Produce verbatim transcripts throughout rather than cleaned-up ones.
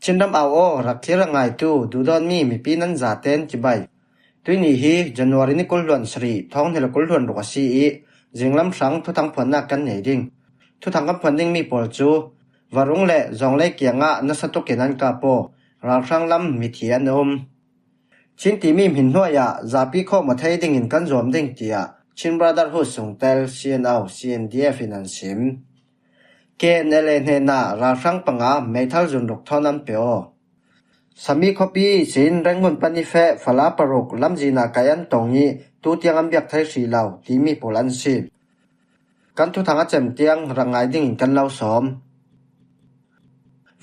Chin ram au aw rak thlir a ngaitu duhdawtmi mipi nan zaten cibai. Tuini hi January ni kul hluan sarih, thawng hnih le kul hluan ruk a si ih, zinglam hrang thuthang phuannak kan nei ding. Thuthang kan phuan dingmi pawl cu Varung le Zawnglei kiangah nasa tukin an kap aw, ralhrang lam mithi an um. Chin timi hmin hnuai ah zapi khawm a thei dingin kan zuam ding, tiah Chin Brotherhood sungtel C N O, C N D F in an sim. K N L A hnenah ralhrang panga meithal zun ruk thawn an pe aw. Sami khuapi ihsin Rangoon pan i feh fala paruk lamzin ah kai an tong ih tutiang an biak thei hrih lo timi pawl an si. Kan thuthang a cem tiang rak ngai dingin kan lo sawm.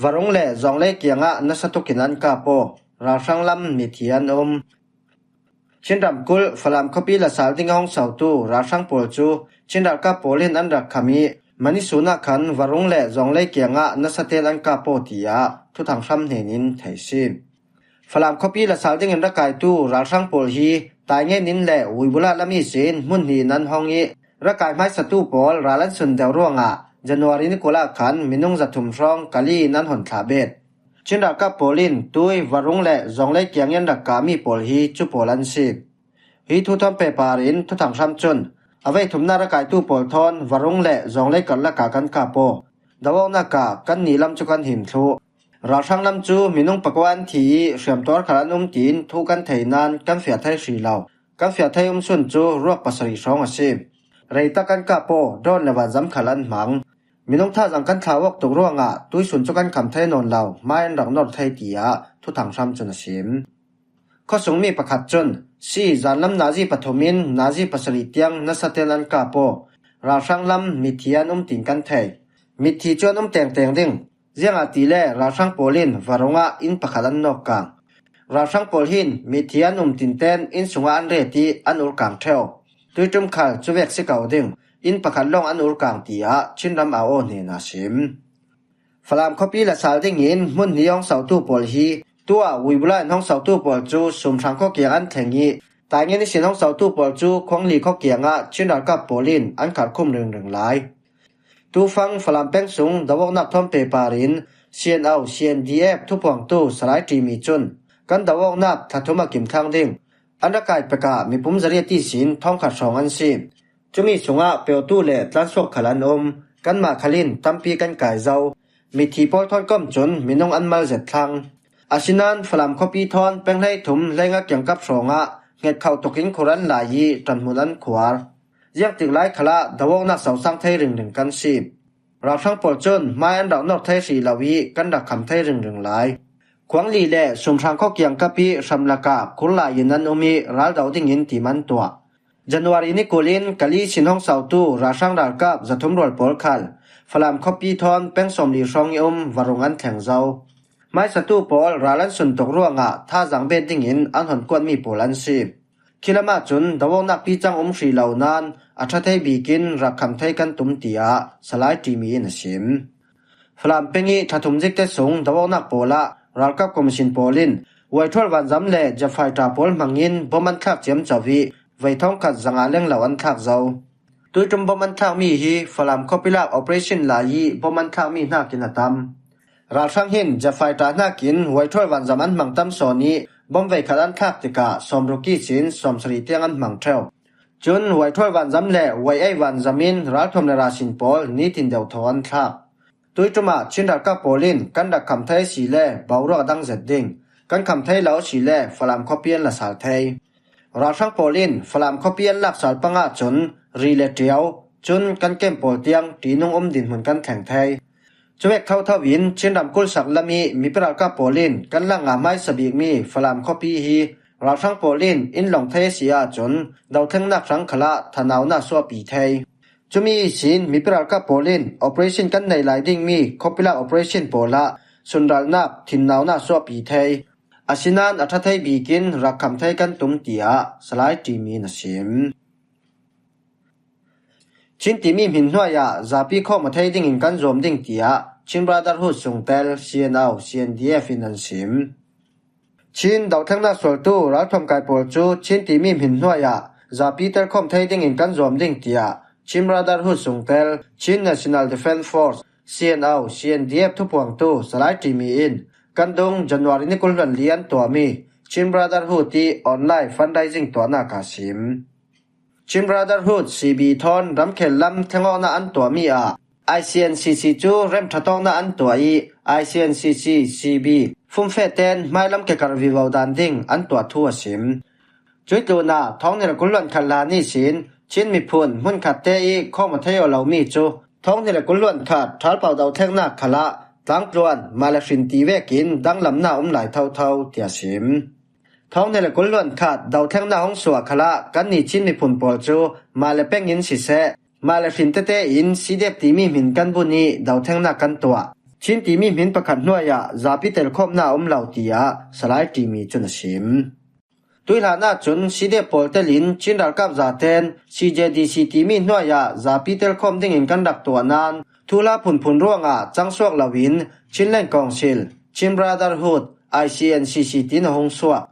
Varung le Zawnglei kiangah nasa tukin an kap aw, ralhrang lam mithi an um. Chin ramkulh Falam khuapi la sal ding a hung sautu ralhrang pawl cu Chin ralkap pawl in an rak kham ih, mani sun ah khan Varung le Zawnglei kiangah nasa ten an kap aw, tiah thuthang hram hnenin thei si. Falam khuapi la sal dingin rak kaitu ralhrang pawl hi Taingen in le Uibula lam ihsin hmun hnih in an hong ih, rak kai hmaisatu pawl ral an sun deuh ruangah January ni kul ah khan minung zathum hrawng kali in an hon thlah bet. Chin ralkap pawl in tui Varung le Zawnglei kiangin rak kami pawl hi cu pawl an si. Hi thu thawn pehpar in thuthang hram cun, a vei thumnak rak kaitu pawl thawn Varung le Zawnglei karlak ah kan kap aw. Doawknak ah kannih lam cu kan him thluh. Ralhrang lam cu minung pakua an thi ih hriamtuar khal an um tiin thu kan thei nain kan fiah thei hrih lo. Kan fiah thei um sun cu ruak pasarih hrawng a si. Reitak kan kap aw, drone le vanzam khal an hmang. Minung thazang kan thlau awk tuk ruangah tuisun cu kan kham thei nawn lo, hmai an rak nor thei, tiah thuthang hram cun a sim. Khuasungmi pakhat cun, si zanlam nazi pathum in nazi pasarih tiang nasa ten an kap aw. Ralhrang lam mithi an um tiin kan thei. Mithi cu an um tengteng ding. Ziangahtile ralhrang pawl in Varung ah inn pakhat an nawk kang. Ralhrang pawl hin mithi an um tinten inn sungah an ret ih an ur kang ṭheu. Tuiṭum khal cuvek si ko ding, inn pakhat lawng an ur kang, tiah Chin ram au aw hnenah a sim. Falam khuapi la sal dingin hmun hnih hong sautu pawl hi tuah Uibula in hong sautu pawl cu Sumhrang khua kiang an thleng ih, Taingen ihsin hong sautu pawl cu Khuangli khua kiangah Chin ralkap pawl in an kharkhum ringring lai. Tufang Falam peng sung doawknak thawn pehpar in C N O, C N D F thupuangtu Salai Ṭimi cun kan doawknak thla thum a kim thlang ding. An rak kai pek ah mipum zariat ihsin thawngkhat hrawng an si. Cumi sungah peutu le tlansuak khal an um. Kanmah khal in tampi kan kai zo. Mithi pawl thawn kom cun minung an mal zet thlang. Asinain Falam khuapi thawn peng hleithum hleinga kiangkap hrawngah hnget khauh tukin khur an lai ih ṭanhmun an khuar. Ziangtik lai khalah doawknak sosang thei ringring kan si. Ralhrang pawl cun hmai an rak nor thei hrih lo ih kan rak kham thei ringring lai. Khuangli le Sumhrang khua kiangkap ih hram lakah khur lai in an um ih ral do dingin tim an tuah. January ni kul in Kali sin hong sautu ralhrang ralkap zathum rual pawl khal Falam khuapi thawn peng sawmli hrawng ih um Varung an thleng zo. Hmaisatu pawl ral an sun tuk ruangah thazang bet dingin an hon kuatmi pawl an si. Khi lamah cun doawknak picang um hrih lo nain a ṭha thei bikin rak kham thei kan tum, tiah Salai Ṭimi in a sim. Falam peng ih ṭha thum zikte sung doawknak pawl ah ralkap komisin pawl in Uaithual vanzam le jet fighter pawl hmangin bom an thlak ciamco ih vei thawngkhat zanga lenglo an thlak zo. Tuiṭum bom an thlakmi hi Falam khuapi lak operation lai ih bom an thlakmi hnakin a tam. Ralhrang hin jet fighter hnakin Uaithual vanzam an hmang tam sawn ih bom veikhat an thlak tikah sawmruk ihsin sawmsarih tiang an hmang ṭheu. Cun Uaithual vanzam le Uaiei vanzam in ralthuam le ralsin pawl nitin deuh thaw an thlak. Tuiṭum ah Chin ralkap pawl in kan rak kham thei asile boruak a dang zet ding, kan kham thei lo asile Falam khuapi an la sal thei. Ralhrang pawl in Falam khuapi an lak sal pang ahcun ri le ṭio, cun kan kem pawl tiang ṭinung um dinhmun kan thleng thei. Cuvek thotho in Chin ramkulh sak lam ih mipi ralkap pawl in kan lak ngah hmaisa bikmi Falam khuapi hi ralhrang pawl in in lawng thei a si ahcun dothlengnak hrang khalah thanaunak suahpi thei. Cumi ihsin mipi ralkap pawl in operation kan nei lai dingmi khuapi lak operation pawl ah sunralnak, thinnaunak suahpi thei. Asinain a ṭha thei bikin rak kham thei kan tum, tiah Salai Ṭimi in a sim. Chin timi hmin hnuai ah zapi khawm a thei dingin kan zuam ding, tiah Chin Brotherhood sungtel C N O, C N D F in an sim. Chin dothlengnak sualtu ralthuam kai pawl cu Chin timi hmin hnuai ah zapi tel khawm thei dingin kan zuam ding, tiah Chin Brotherhood sungtel Chin National Defence Force, C N O, C N D F thupuangtu Salai Ṭimi in Kan dung January ni kul hluan li an tuahmi Chin Brotherhood ih online fundraising tuahnak a sim. Chin Brotherhood, C B thawn ramkhel lam thlengawkna an tuahmi ah I C N C C cu remṭhatawkna an tuah ih I C N C C, C B fumfehten hmailam kekarh vivo dan ding an tuah thu a sim. Cuih tlunah thawng hnih le kul hluan khat hlan ihsin Chin miphun hmunkhatte ih khawm a thei aw lomi cu thawng hnih le kul hluan khat ṭhalpau dothlennak khalah tlangtluan mah le hrin ti vekin danglamnak um lai thotho, tiah sim. Thawng hnih le kul hluan khat dothlennak hong suah khalah kannih Chin miphun pawl cu mah le pengin siseh, mah le hrin tete in C D F timi hmin kan bun ih dothlennak kan tuah. Chin timi hmin pakhat hnuai ah zapi telkhawmnak a um lo, tiah Salai Ṭimi cun a sim. Tuihlan ahcun C D F pawl telin Chin ralkap zaten C J D C timi hnuai ah zapi telkhawm dingin kan rak tuah nain thuhla phunphun ruangah cangsuak loin Chinland Council, Chin Brotherhood, I C N C C tiin a hung suak.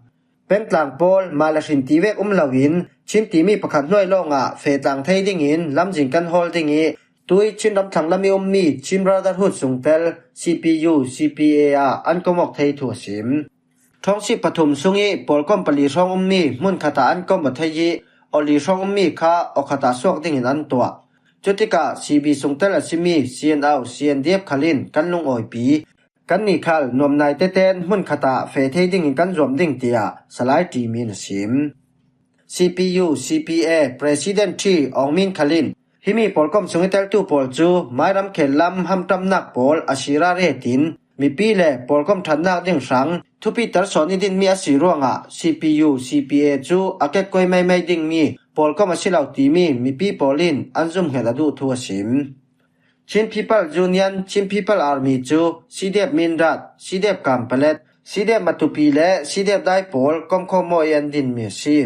Pengtlang pawl mah le hrin ti vek um loin Chin timi pakhat hnuai lawngah feh tlang thei dingin lamzin kan hawl ding ih tui Chin ramthlang lam ih ummi Chin Brotherhood sungtel C P U, C P A ah an kom awk thei thu a sim. Ṭhawngsip pathum sungih pawlkom pali hrawng ummi hmunkhat ah an kom aw thei ih awli hrawng ummi kha awkhat ah suak dingin an tuah. Cutikah C B sungtel a simi C N O, C N D F khal in kan lungawipi. Kannih khal nuamnai teten hmunkhat ah feh thei dingin kan zuam ding, tiah Salai Ṭimi in a sim. C P U, C P A President Ṭhi Aung Min khal in himi pawlkom sung ih teltu pawl cu mairam khel lam hamṭamnak pawl a si rah retin mipi le pawlkom ṭhatnak ding hrang thupiter sawn ih dinmi a si ruangah C P U, C P A cu a kekkuai maimai dingmi pawlkom a si lo timi mipi pawl in an zumhnget a duh thu a sim. Chin People Union, Chin People Army cu C D F Mindat, C D F Kanpalet, C D F Matupi le C D F Dai pawl komkhawm aw ih an dinmi a si.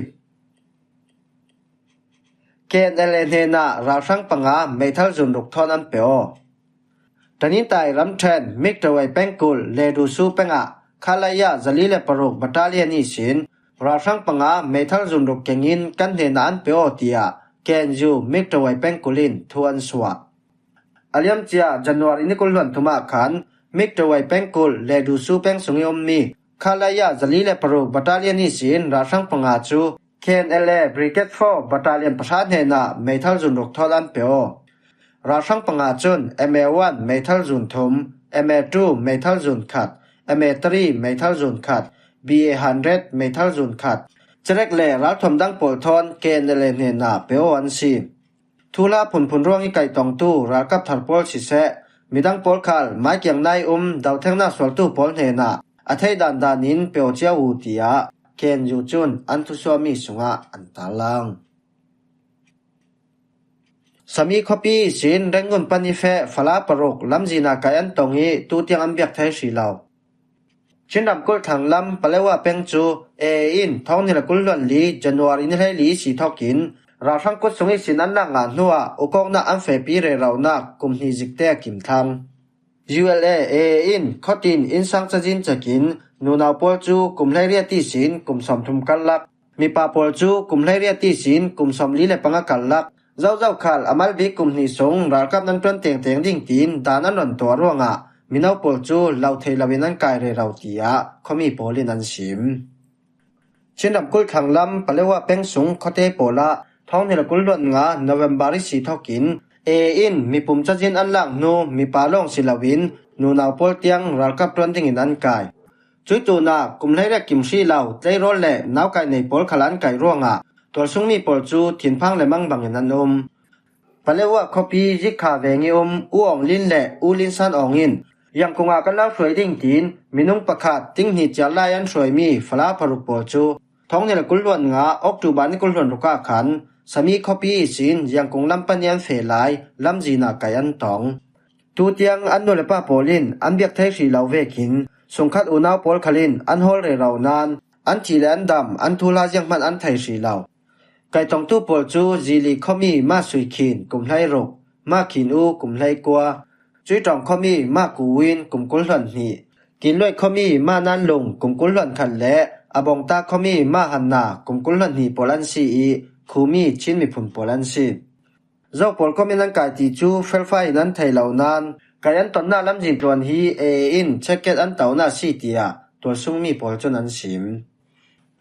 K N L A hnenah ralhrang panga meithal zunruk thawn an pe aw. Tanintai ramṭhen Miktawai pengkulh Ledusu pengah Khalaya zali le paruk battalion ihsin ralhrang panga meithal zunruk kengin kan hnenah an pe aw, tiah K N U Miktawai pengkulh in thu an suah. A liamcia January ni kul hluan thum ah khan Miktawai pengkulh Ledusu peng sung ih ummi Khalaya zali le paruk battalion ihsin ralhrang panga cu K N L A Brigade four battalion pahra hnenah meithal zunruk thawn an pe aw. Ralhrang panga cun M A one meithal zun thum, M A two meithal zun khat, M A three meithal zun khat, B A hundred meithal zun khat, cerek le ralthuam dang pawl thawn K N L A hnenah pe aw an si. Thuhla phunphun ruang ih kaihtongtu ralkap thar pawl siseh, midang pawl khal maikiang nai um dothlennak sualtu pawl hnenah a theih dandan in pe aw cia u, tiah K N U cun an thusuahmi sungah an tarlang. Sami khuapi ihsin Rangoon pan ih feh fala paruk lamzin ah kaih an tong ih tutiang an biak thei hrih lo. Chin ramkulh thlang lam Paletwa peng cu A A in thawng hnih le kul hluan li January ni hleili ihsi thawkin ralhrang kut sung ihsin an lak ngah hnuah ukawknak an fehpi reronak kum hnih zikte a kim thlang. U L A A A in khuatin innsang cazin cekin nunau pawl cu kum hleiriat ihsin kum sawmthum karlak, mipa pawl cu kum hleiriat ihsin kum sawmli le panga karlak, zozo khal a mal bik kum hnih sung ralkap nan ṭuan tengteng ding tiin dan an run tuah ruangah mino pawl cu lo thei loin an kai rero, tiah khuami pawl in an sim. Chin ramkulh thlang lam Paletwa peng sung khuate pawl ah thawng hnih le kul hluan nga November ihsi thawkin A A in mipum cazin an lak hnu mipa lawng si loin nunau pawl tiang ralkap ṭuan dingin an kai. Cuih tlunah kum hleiriat kim hrih lo tleirawl le naukai nei pawl khal an kaih ruangah tualsungmi pawl cu thinphang le mang bangin an um. Paletwa khuapi Zikha veng ih um U Aung Lin le U Lin San Aung in Yangkung ah kan lo hruai ding tiin minung pakhat ting hnih ciar lai an hruaimi fala paruk pawl cu thawng hnih le kul hluan nga October ni kul hluan ruk ah khan Sami khuapi ihsin Yangkung lam pan ih an feh lai lamzin ah kaih an tong. Tutiang an nu le pa pawl in an biak thei hrih lo vekin sungkhat unau pawl khal in an hawl rero nain an thih le an dam an thuhla zianghman an thei hrih lo. Kaitongtu pawl cu Zili khuami Ma Sui Khin kum hleiruk, Ma Khin U kum hleikua, Cuitawng khuami Ma Ku Win kum kul hluan hnih, Kinluai khuami Ma Nan Lung kum kul hluan khat le Abongta khuami Ma Han Na kum kul hluan hnih pawl an si ih khumi Chin miphun pawl an si. Zo pawl kom in an kai ti cu felfai in an thei lo nain Kaih an tonnak lamzin tluan hi A A in checkgate an tauhna a si tiah tualsung mi pawl cun an sim.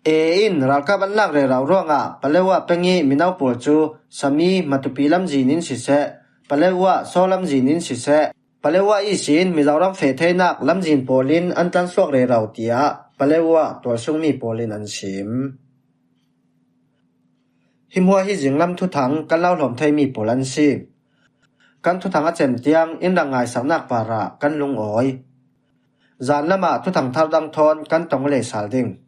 A A in ralkap an lak rero ruangah Paletwa peng i mino pawl cu Sami Matupi lamzin in siseh, Paletwa Saw lamzin in siseh, Paletwa ihsin Mizoram feh theinak lamzin pawl in an tlansuak rero, tiah Paletwa tualsung mi pawl in an sim. Hi hmuah hi zinglam thuthang kan lo hlawm theimi pawl an si. Kan thuthang a cem tiang in rak ngaisaknak parah kan lungawi. Zan lamah thuthang thar dang thawn kan tong le sal ding.